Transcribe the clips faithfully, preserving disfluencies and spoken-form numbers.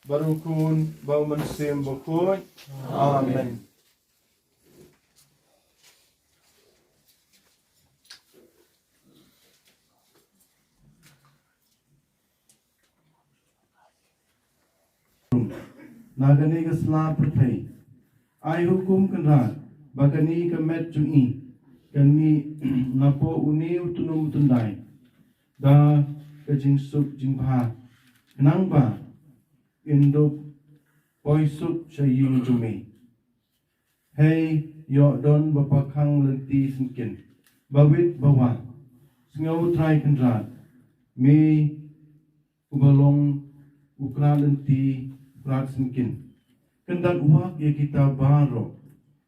Bad u Khun bad u Mynsiem Bakhuid. Amen. Na kane ka sla pyrthei, ai hukum, Kynrad, ba kane ka met jong ngi kan mih napoh une u tnum tyndai da ka jingsuk jingbha, khnang ba in dup poi suk sha ïing jong me. Hei, ïoh don ba pakhang lynti syngkien, ba wit ba wah. Sngew, Trai Kynrad, me uba long u Kynrad lynti, u Kynrad syngkien. Kyndat wak ïa kita baroh.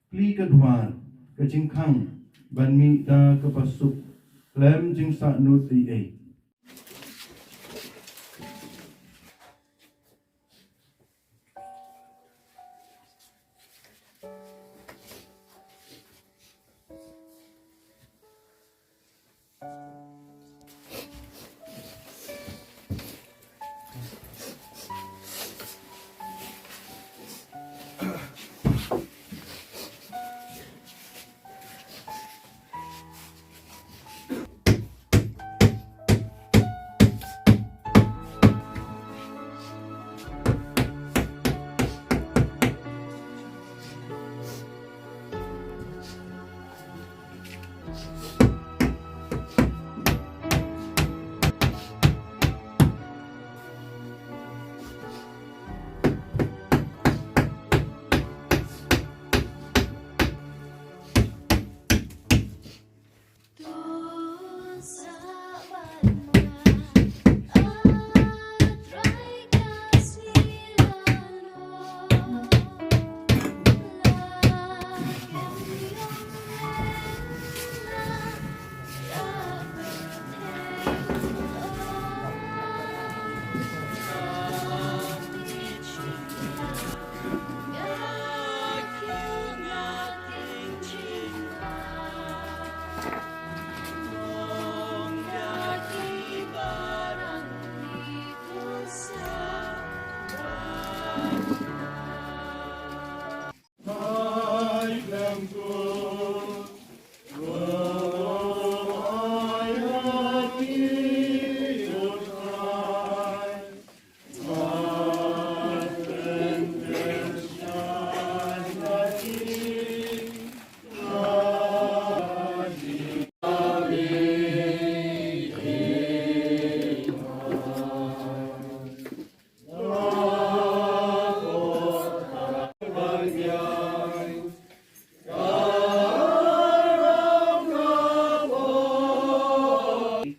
Plie ka dwar ka jingkhang ban mih da kaba suk khlem jingsahnud ei ei.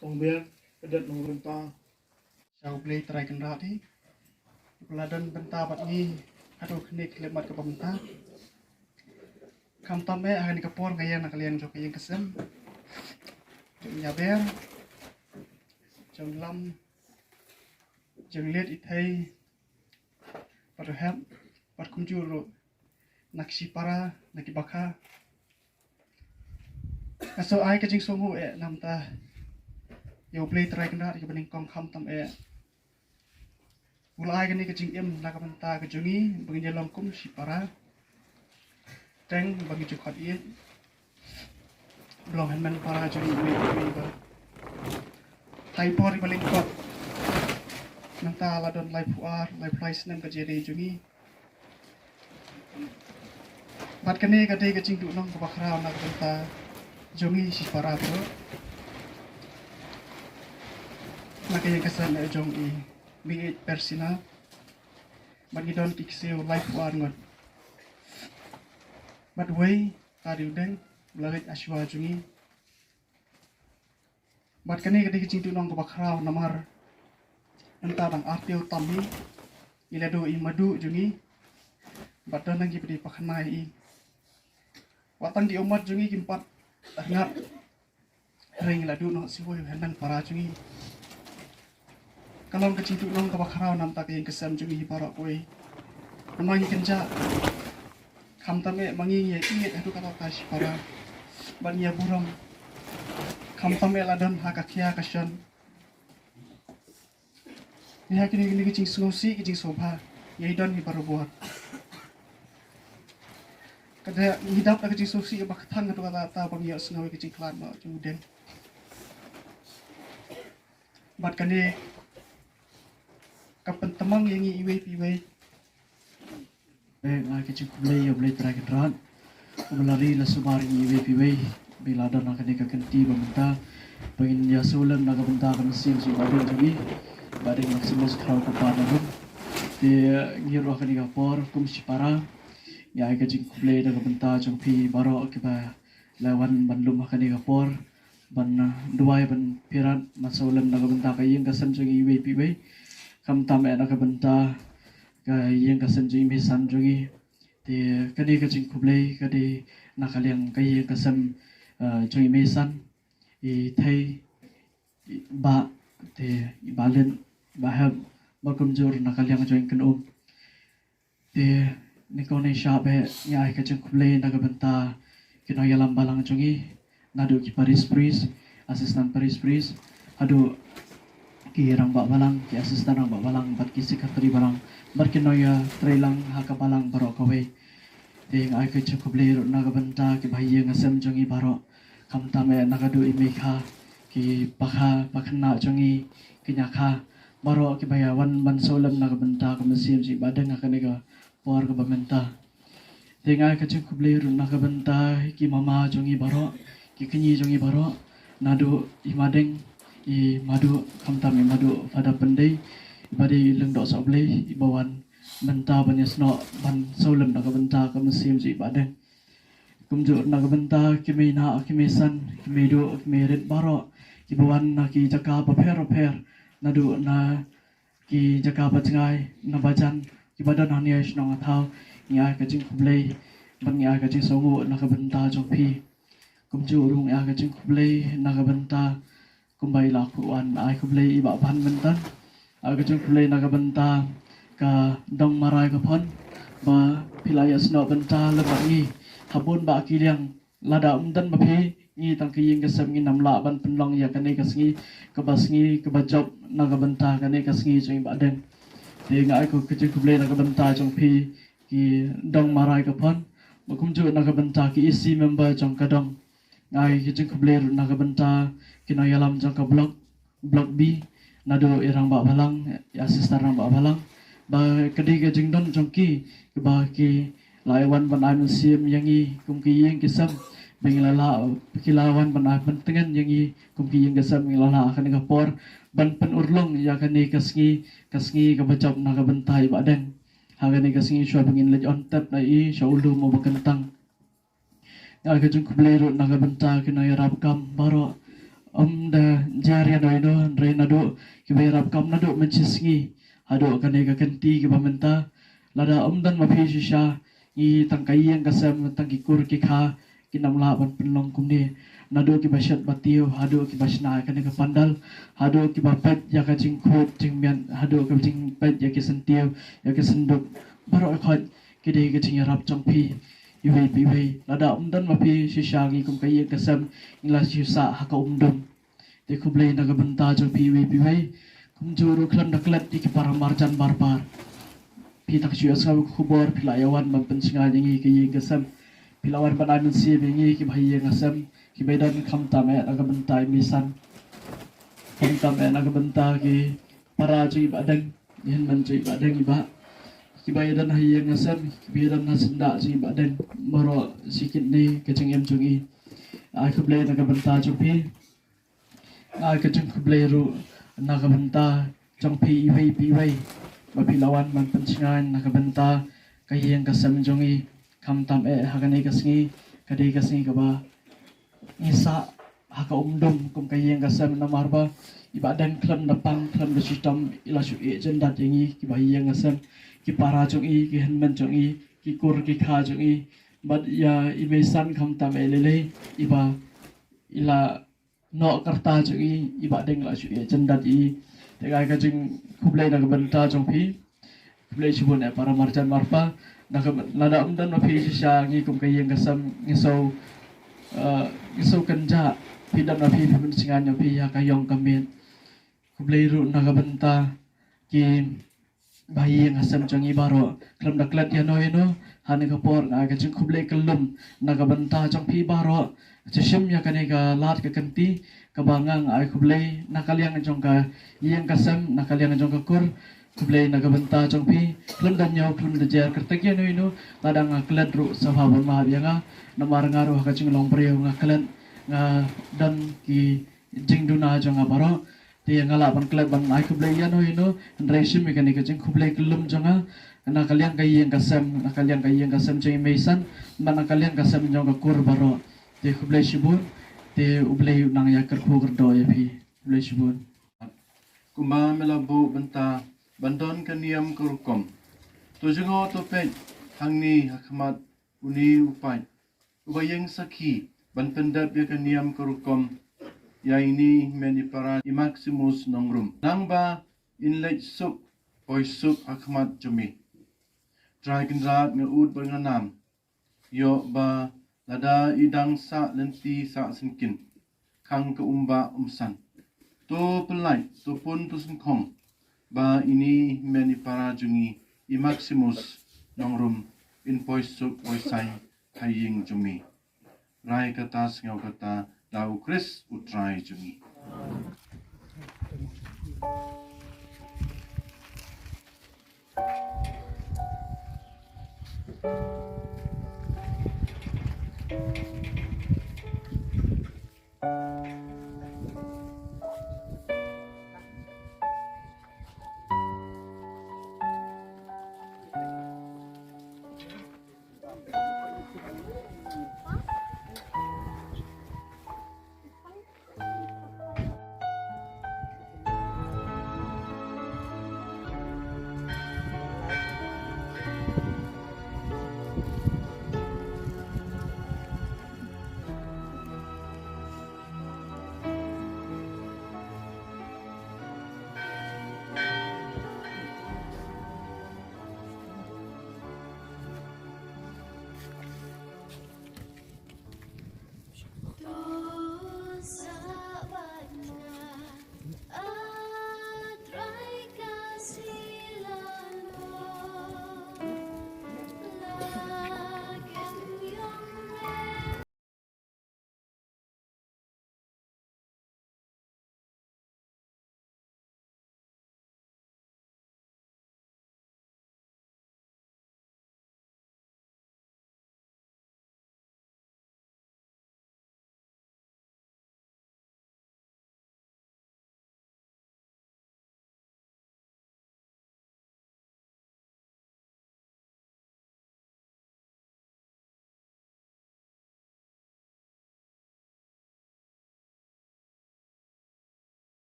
Kong Biang, ka dei nongrung ta. Sha U Blei Trai Kynrad hi uba la don bynta bad ngi haduh kine ki khyllipmat kiba mynta. Khamtam eh ha kane ka por nga ïeng na ka liang jong ka ïing ka sem, jong Nyaber, jong Lam, jong Liat Ithei, bad u Hep, bad kumjuh ruh na ki shipara, na ki bakha. Nga shu ai ka jingsngewnguh eh na ka bynta ïa U Blei Trai Kynrad ïa kaba nyngkong, khamtam eh u la ai kane ka jingim na ka bynta ka jong ngi ba ngin ïalong kum shipara. Teng ba ngi ju khot ïeit, ba long hynmen para jong ngi, ba ha i por iba lyngkot, mynta la don laiphew ar, laiphew lai snem ka jingïadei jong ngi. Bad kane ka dei ka jingduhnong kaba khraw na ka bynta jong ngi shipara baroh. Na ka ïing ka sem eh jong i Meiieid Persina, bad ngi don ki ksiew laiphew ar ngut. Bad uwei, Tari Udeng, u la leit ha shuwa jong ngi. Bad kane ka dei ka jingduhnong kaba khraw namar mynta dang artiew tam hi, i Lado i Madu jong ngi, bad don nang kiba dei pakhana ïa i. Wat tang ki ummat jong ngi kim pat rngat. Hynrei ngi la duh noh siwei hynmen para jong ngi. Ka long ka jingduh long kaba khraw namar ka ïing ka sem jong ngi baroh kawei. Namar ngi kynjah. Khamtam eh ma ngi ngi ïa ïeit haduh katta katta shipara. Bad ngi ïa burom. Khamtam eh la don ha ka khia ka shon. Ngi ha kine kine ki jingsngewsih ki jingsngewbha ngi don hi barabor. Ka dei ngi dap da ka jingsngewsih kaba kthang haduh katta katta ba ngi ïohsngew ïa ka jingkhlad noh jong u dieng. Bad kane ka pyntymmen ïa ngi iwei pa iwei. Eh, nga ai ka jingkhublei ïa U Blei Trai Kynrad uba la ri la sumar ïa ngi iwei pa iwei ba ngi la don ha kane ka kynti ba mynta ba ngin ïa sngewlem na ka bynta ka mynsiem jong i Bahdeng jong ngi, Bahdeng Maximus Khraw Kpa Nongrum. Te ngi ruh ha kane ka por kum shipara ngi ai ka jingkhublei na ka bynta jong phi baroh kiba la wan ban lum ha kane ka por ban, uh, duwai ban pyrkhat ban sngewlem na ka bynta ka ïing ka sem jong ngi iwei pa iwei. Khamtam eh na ka bynta ka ïing ka sem jong i Meisan jong ngi. Te kane ka jingkhublei ka dei na ka liang ka ïing ka sem, uh, jong i Meisan, i Thei, i Bah, te i Bah Lin, i Bah Hep, bad kumjuh na ka liang jong i Kynum. Te nyngkong nyngshap eh ngi ai ka jingkhublei na ka bynta ki nongïalam balang jong ngi, naduh ki parish priest, assistant parish priest, haduh ki rangbah balang, ki assistant rangbah balang bad ki secretary balang bad ki nongïatreilang ha ka balang baroh kawei. Te nga ai ka jingkhublei ruh na ka bynta ki bahaïing hasem jong ngi baroh, khamtam eh na ka duh i meikha, ki pakha pakhynnah jong ngi, ki ñiakha, baroh kiba ïa wan ban sngewlem na ka bynta ka mynsiem jong i Bahdeng ha kane ka por kaba mynta. Te nga ai ka jingkhublei ruh na ka bynta ki mama jong ngi baroh, ki kñi jong ngi baroh, naduh i Madeng, i Maduh, khamtam i Maduh Father Pyndei, iba dei i Lyngdoh Sohblei, iba wan mynta ban ïasnoh ban sngewlem na ka bynta ka mynsiem jong i Bahdeng. Kumjuh na ka bynta ki mei nah, ki mei san, ki mei duh, ki mei rit baroh kiba wan na ki jaka bapher bapher, naduh na ki jaka ba jngai, na bajan, kiba don hangne ha shnong ha thaw, ngi ai ka jingkhublei bad ngi ai ka jingsngewnguh na ka bynta jong phi. Kumjuh ruh ngi ai ka jingkhublei na ka bynta kumba i la khublei, ai khublei i Bah Ban mynta. Ai ka jingkhublei na ka bynta ka dong Marai ka Phon ba phi la ïasnoh bynta lem bad ngi ha bun bah ki liang. Lada ym don ma phi, ngi tang ka ïing ka sem ngin ym lah ban pynlong ïa kane ka sngi kaba sngi kaba jop na ka bynta kane ka sngi jong i Bahdeng. Te nga ai ka jingkhublei na ka bynta jong phi ki dong Marai ka Phon, ba kumjuh na ka bynta ki E C member jong ka dong. Nga ai ka jingkhublei ruh na ka bynta ki nongïalam jong ka block, block B, naduh i rangbah balang, i assistant rangbah balang, ba ka dei ka jingdon jong ki, ba ki la wan ban ai mynsiem ïa ngi kum ki ïing ki sem, ba ngi la lah, ki la wan ban ai pyntngen ïa ngi kum ki ïing ki sem, ngi la lah ha kane ka por ban pynurlong ïa kane ka sngi, ka sngi kaba jop na ka bynta i Bahdeng. Ha kane ka sngi shuwa ba ngin leit on tep na i sha u lum uba kyntang. Nga ai ka jingkhublei ruh na ka bynta ki nongïarap kam baroh. Ym da jia ïa no ïa no hynrei naduh kiba ïarap kam naduh mynshisngi haduh kane ka kynti kaba mynta. Lada ym don ma phi shisha, ngi tang ka ïing ka sem, tang ki kur ki kha, kin ym lah ban pynlong kumne. Naduh kiba shet ba tiew haduh kiba shna ïa kane ka pandal, haduh kiba peit ïa ka jingkhuid jingmiat, haduh kiba jingpeit ïa ki syntiew, ïa ki synduk, baroh khoit ki dei ka jingïarap jong phi iwei pa iwei. Lada ym don ma phi shisha ngi kum ka ïing ka sem ngi la shu sah ha ka umdum. Te khublei na ka bynta jong phi iwei pa iwei. Kumjuh ruh khlem da klet ïa ki para marjan bar bar. Phi tang shu ïohsngew ka khubor, phi la ïa wan ban pynshngaiñ ïa ngi ka ïing ka sem. Phi la wan ban ai mynsiem ïa ngi ki bahaïing hasem kiba ïadon khamtam eh na ka bynta i Meisan, khamtam eh na ka bynta ki para jong i Bahdeng, i hynmen jong i Bahdeng i Bah, kiba ïadon ha ïing ha sem, kiba ïadon ha syndah jong i Bahdeng, baroh shi kynti ka jingim jong i. Ai khublei na ka bynta jong phi. Ai ka jingkhublei ruh na ka bynta jong phi iwei pa iwei ba phi la wan ban pynshngaiñ na ka bynta ka ïing ka sem jong i, khamtam eh ha kane ka sngi, ka dei ka sngi kaba ngi sah ha ka umdum kum ka ïing ka sem namar ba i Bahdeng khlem da pang khlem da shitom i la shu ïeh jyndat ïa ngi ki bahaïing hasem, ki para jong i, ki hynmen jong i, ki kur ki kha jong i, Bad ïa i Meisan khamtam eh lei lei iba i la noh ka rta jong i, iba dang la shu ïa jan dat i. Te nga ai ka jingkhublei na ka bynta jong phi. Khublei shibun eh para marjan marpa. Na ka lada ym don ma phi shisha ngi kum ka ïing ka sem ngi shu, eh, ngi shu kynjah. Phi don ma phi, phi pynsngew ïa phi ïa ka ïong ka miet. Khublei ruh na ka bynta ki ba ïing ka sem jong ngi baroh. Khlem da klet ïano ïano, ha kane ka por nga ai ka jingkhublei kyllum na ka bynta jong phi baroh. Shisha ïa kane ka lad ka kynti kaba nga ai khublei na ka liang jong ka ïing ka sem, na ka liang jong ka kur. Khublei na ka bynta jong phi. Khlem da ñiew, khlem da jer kyrteng ïano ïano, lada nga klet ruh sngewbha ban map ïa nga. Namar nga ruh ha ka jinglong briew nga klet, nga don ki jingduna jong nga baroh. Te nga lah ban klet ban ai khublei ïano ïano, hynrei shim ïa kane ka jingkhublei kyllum jong nga na ka liang ka ïing ka sem, na ka liang ka ïing ka sem jong i Meisan, na ka liang ka sem jong ka kur baroh. Te khublei shibun. Te U Blei u nang ïa kyrkhu kyrdoh ïa phi. Khublei shibun. Kumba me la buh bynta ban don ka niam ka rukom, to jngoh to peit hangne ha khmat une u paid uba ïeng sakhi ban pyndep ïa ka niam ka rukom ïa ine i hynmen i para i Maximus Nongrum. Nangba in leit suk poi suk ha khmat jong me. Trai Kynrad, nga ud bad nga nam ïoh ba lada i dang sah lynti sah syngkien, khang ka um bah um san, to pyllait, to pun, to synkhong ba ine i hynmen i para jong ngi i Maximus Nongrum in poi suk poi sai ha ïing jong me. Rai kata sngap kata da U Khrist U Trai jong ngi.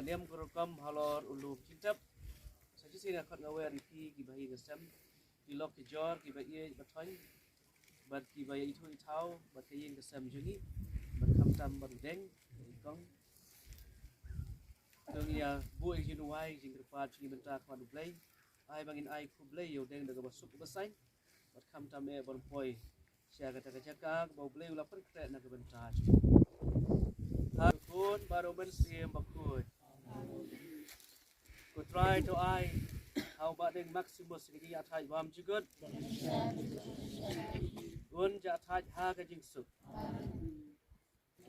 Niam ka rukom halor u lum jingtep. Sa shisien nga khot nga wer ïa phi kiba ïing ki sem, ki lok ki jor, kiba ïeit ba thoiñ, bad kiba ïa ithuh ithaw bad ka ïing ka sem jong ngi, bad khamtam bad u deng, i kong. To ngin ïa buh ïa ka jingduwai, jingkyrpad jong ngi mynta ha khmat U Blei. Ai ba ngin ai khublei ïa u deng da kaba suk kaba saiñ, bad khamtam eh ban poi sha kata ka jaka kaba U Blei u la pynkhreh na ka bynta jong ngi. Ha U Khun bad U Mynsiem Bakhuid. Ko Trai to ai ha u Bahdeng Maximus ka jingïathait bymjukut. Un ïathait ha ka jingsuk.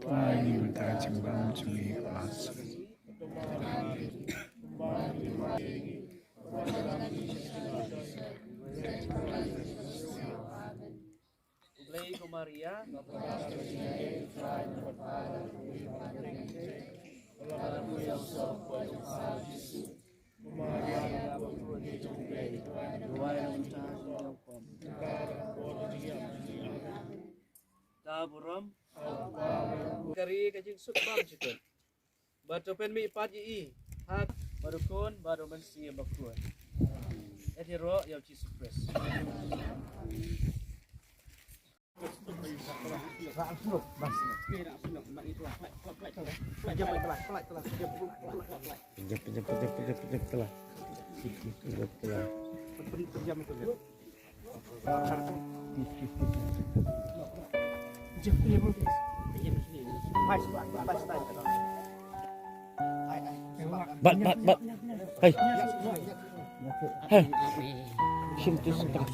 Trai, mynta ka jingbam jong ngi ka la sah. U Blei ko Maria. Ta burom. Ka ri ka jingsuk bymjukut. Bad to pynmih pat ïa i ha bad U Khun bad U Mynsiem Bakhuid. Ïaroh ïa U Jisu Khrist. Pinjam, pinjam, pinjam, pinjam, pinjam, telah. Pinjam, telah. Bat, bat, bat. Hai. Hai. Sini tu sebelah.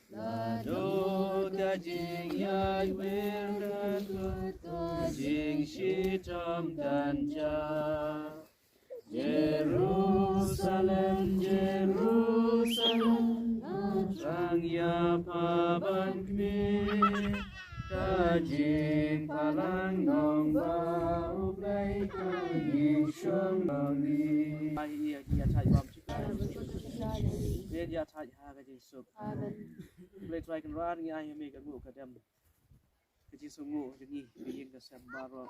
Naduh ka jingïaid wir ka kut, ka jingshitom kan jia. Jerusalem, Jerusalem, nga thrang ïa pha ban khmih. Ka jingphalang nongbah U Blei ka jingshong ngi. Ai ïa ïa thait bam. Ïa ïa thait ha ka jingsuk. Amen. Blei Trai Kynrad, ngi ai ha me ka nguh ka dem, ka jingsngewnguh jong ngi, ka ïing ka sem baroh,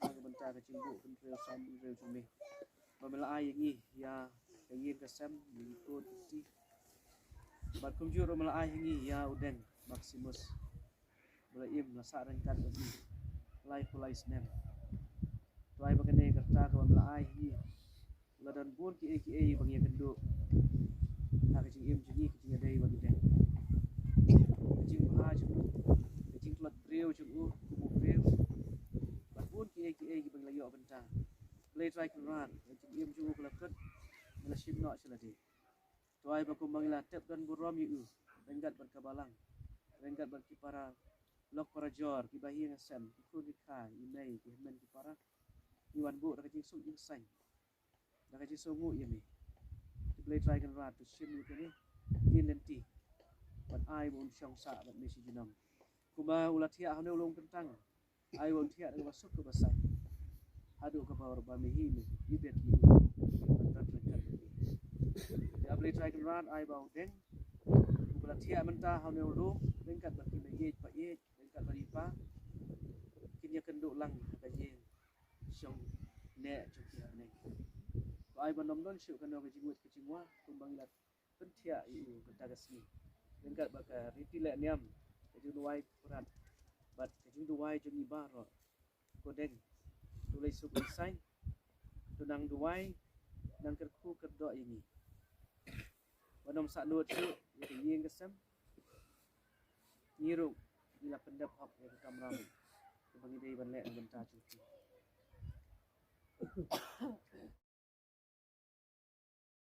na ka bynta ka jingbuh bynriew san bynriew jong me. Ba me la ai ïa ngi ïa ka ïing ka sem, ïa ki kot ki kti. Bad kumjuh ruh me la ai ha ngi ïa u deng Maximus, ba la im la sah ryngkat bad ngi laiphew lai snem. To ai ba kane ka rta kaba me la ai ha ngi la don bun kiei kiei ba ngi ïakynduh ha ka jingim jong ngi, ka jingïadei bad u deng, ka jingbha jong u, ka jingtlot briew jong u kum u briew, bad bun kiei kiei kiba ngi la ïoh bynta. Blei Trai Kynrad, ka jingim jong u ka la kut, ngi la shim noh sha lade. To ai ba kumba ngi la tep don burom ïa u ryngkat bad ka balang, ryngkat bad ki para lok para jor, ki bahaïing hasem, ki khun ki kha, i mei, ki hynmen ki para, ngi wan buh da ka jingsuk jingsaiñ, da ka jingsngewnguh ïa me. To Blei Trai Kynrad, to shim ïa kane ki lynti Bad ai ba un shong sah bad me shi junom. Kumba u la thiah ha une u lum kyntang, ai ba un thiah da kaba suk kaba saiñ, haduh kaba u ba me hi me ibet hi. Bad ryngkat bad me, te A Blei Trai Kynrad ai ba u deng uba la thiah mynta ha une u lum, ryngkat bad ki ba ïeit ba ïeit, ryngkat bad i pa, kin ïakynduh lang ha ka ïing shong neh jong ki haneng. Ba ai ba ym don shuh kano ka jingwit ka jingwa kumba ngi la pynthiah ïa u kata ka sngi, ryngkat bad ka riti leh niam, ka jingduwai pyrkhat bad ka jingduwai jong ngi baroh. Ko deng, to leit suk leit saiñ, to nang duwai, nang kyrkhu kyrdoh ïa ngi. Ba ym sahnud shuh ïa ka ïing ka sem. Ngi ruh ngi la pyndep hok ïa ka kamram kaba ngi dei ban leh na bynta jong phi.